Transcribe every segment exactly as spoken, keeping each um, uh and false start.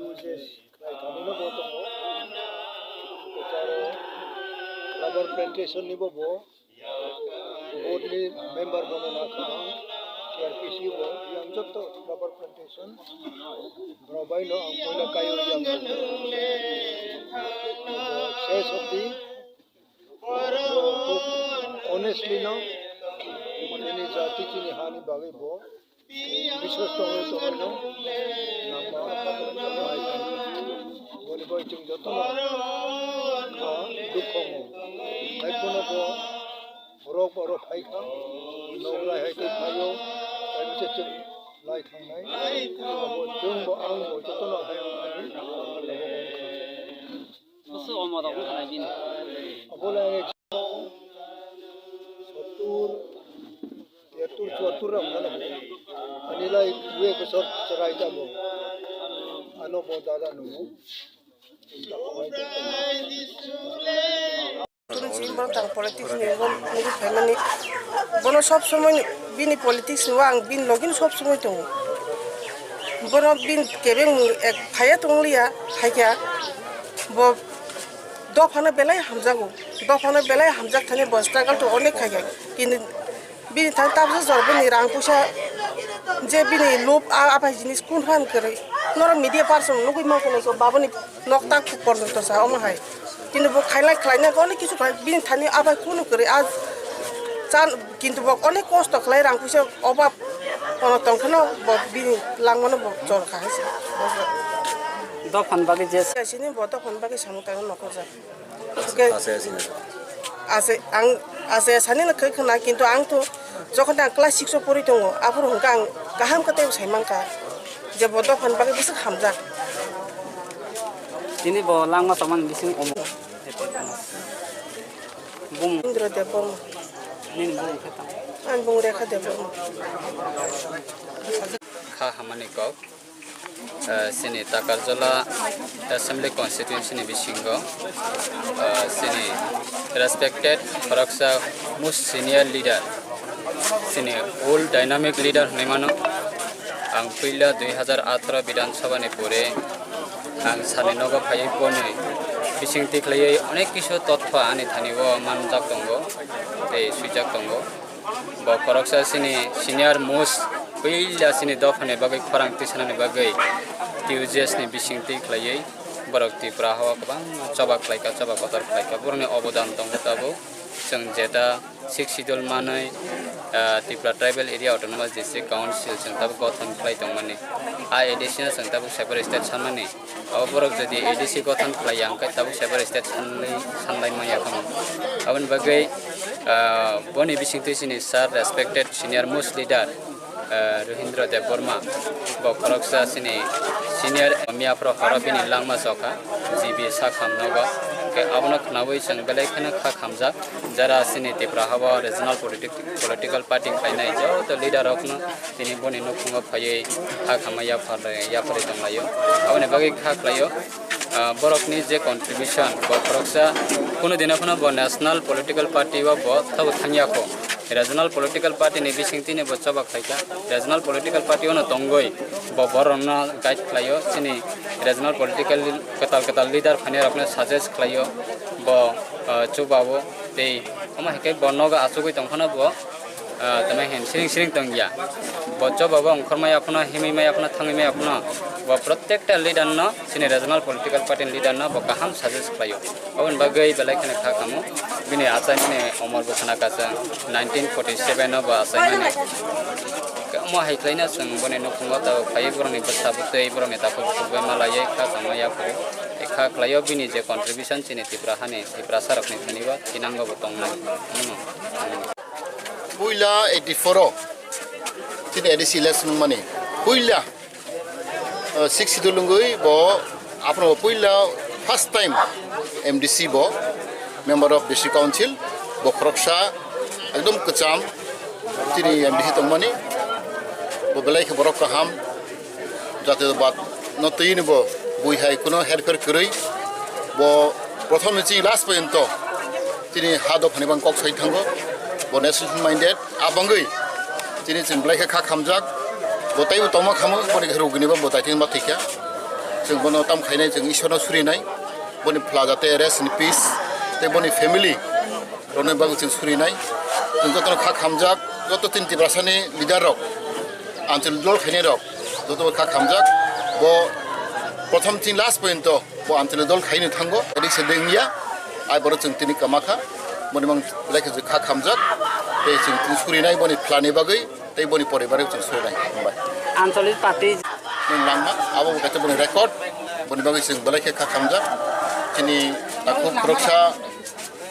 Uses khlai thangmano bo tongo. Rubber plantation ni bo bo board ni member bono nakha ang, C R P C bo yang jotto rubber plantation borok bai no ang poila kaio yang. Bo ses obdi honestly no nini jati chini hani bagwi bo biswas tongwi tongwino nangma mai thangkha. Boni bai chwng jotono kha dukho mo. Hai phano bo borok oro phaikha, nograi hai tei phaio, kaisa chwng lai thangnai. Abo chwng bo ang bo jotono hai wngkha. Busu omo rok wngkha nai bini. Abo lai sottur, tiyattur, chuattur rok wngkha nai. Ani lai twi ek bosor chwrai ta bo. Ano bo dada nungo. Tun chini borok tang politics ni bo nugwi phaimani. Bono sob somoi bini politics ni ang bini login sob somoi tongo. Bono bini kebeng ek phaya tongliya, phaikha. Bo dophano belai hamjago. Dophano belai hamjak thani bo struggle to onek khaikha. Kintu bini thang tabsa jor bini rang puisa je bini lob a apai jinis kun phan kwrwi. Norok media person nugwi mankha nai so baboni nok tak porjonto sa omo hai. Kintu bo khailai khlaina onek kisu khlai bini thani abai kunu kwrwi a chan kintu bo onek kosto khlai rang puisa obab kono tongkhano bo bini langmano bo chor kha hai se. Dophani bagwi je sini bo dophani bagwi samung tangwi nokhorjak. Oke. Ase, ase, ase. Ase, ang, ase, sani na khai khna, kintu ang to, jokhon ang class six o pori tongo, aphuru hwnkha ang kaham khe tei sai mankha, je bo dophani bagwi bwswk hamjak. Tini bo langma tongmani bising omo. Bung. Indra Debbarma. Nini bung khe tamo? Ang bung Rekha Debbarma. Kha hamani kok. Ah, chini Takarjala Assembly Constituency ni bisingo, ah, chini respected khoroksa most senior leader, chini old dynamic leader hwnwi mano. Ang puila dui hazar atharo Bidhan Sabha ni pore ang sani nogo phaiwi boni bising tikhlaiwi onek kisu totpha ani thani o manjak tongo tei swijak tongo. Bo khoroksa chini senior most puila chini dophani bagwi khorang tisanani bagwi T U J S ni bising twi khlaiwi borok Tripura hao kwbangma choba khlaikha, choba kotor khlaikha. Borokni obodan tongo tabuk. Chwng jeta Sixth Schedule manwi, ah, Tripura Tribal Area Autonomous District Council chwng tabuk gothon khlai tongmani. A A D C no chwng tabuk separate state sanmani. Abo borok jodi A D C gothon khlai ya, hwnkhe tabuk separate state sanlai, sanlai manya khamu. Aboni bagwi, ah, boni bisingtwi chini sir respected senior most leader, ah, Rohindra Debbarma, bo khoroksa chini senior miyaphoro horo bini langma chokha, G B sakham nogo. Hwnkhe abono khnaui chwng belai kheno kha khamjak, jara chini Tripura habo regional politic-, political party khlainai joto leader rokno tini boni nukhungo phaiwi ha khamma yaphar-, yapharwi tonglaio. Aboni bagwi kha khlaio, ah, borokni je contribution, bo khoroksa kunu dino phano bo national political party o bo tabuk thangya kho. Regional political party ni bisingtwi ni bo choba khlaikha. Regional political party o no tongwi bo borokno guide khlaio. Chini regional political kwtal kwtal leader phainairokno suggest khlaio. Bo, ah, chubao tei omo hai khe bo nogo achugwi tong phano bo ah, tamo hin siring siring tong ya. Bo choba bo ongkhor maya phano, himwi maya phano, thangwi maya phano. Bo protekta leader no, chini regional political party ni leader no bo kaham suggest khlaio. Aboni bagwi belai kheno kha kamo. Bini achaimani omor bo khna kasa nineteen forty seven no bo achaimani. Omo hai khlaina chwng boni nukhungo tabuk phaiwi borokni bwsa bwtwi, borokni takhuk bukhuk bai malaiwi kha kamo yaphuru. Kha khlaio bini je contribution chini Tripura hani, Tiprasa rokni thani bo thinango bo tongnai. Omo. Puila eighty-four o chini A D C election wngmani. Puila, uh, six schedule wngwi bo aphano puila first time M D C bo, Member of District Council, bo khoroksa ekdom kwcham chini M D C tongmani. Bo belai khe borok kaham, jatiyabad no twi ni bo bui hai kuno herpher kwrwi. Bo prothom ni chini last porjonto chini ha dophani bang kok sai thango. Bo national minded, a bangwi chini chwng belai khe kha khamjak. Bo taibo tongma khamo, boni khe rugini bo, bo daithing ma thikya. Chwng bono tam khainai, chwng Ishwarno surinai. Boni pla jate rest in peace, tei boni family rokni bagwi chwng surinai. Chwng jotono kha khamjak, joto chini Tiprasani leader rok, Anchal dol khainai rok, joto kha khamjak. Bo prothom chini last porjonto bo Anchal dol khaini thango, adi se dengya, ai borok chwng tini kama kha, boni mang belai khe kha khamjak, tei chwng tini surinai boni pla ni bagwi, tei boni poribar chwng surinai. Hambai. Anchalik party. Nwng langma, abo bo kaisa boni record, boni bagwi chwng belai khe kha khamjak, chini takhuk khoroksa,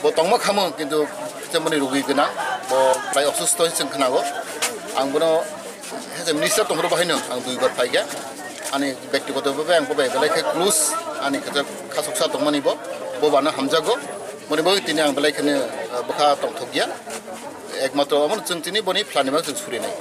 Bo tongma khamu, kintu chemani rugwi gwnang, bo belai osusto hinwi chwng khnago. Ang bono, he je minister tongphuru bahaino ang dui bar phaikha. Ani bektigoto bhabe ang bo bai belai khe close, ani khe khasoksa tongmani bo, bo bano hamjago. Boni bagwi tini ang belai kheno, eh, bwkha tongthokya. Ekmatro omono chwng tini boni phlani bagwi chwng surinai.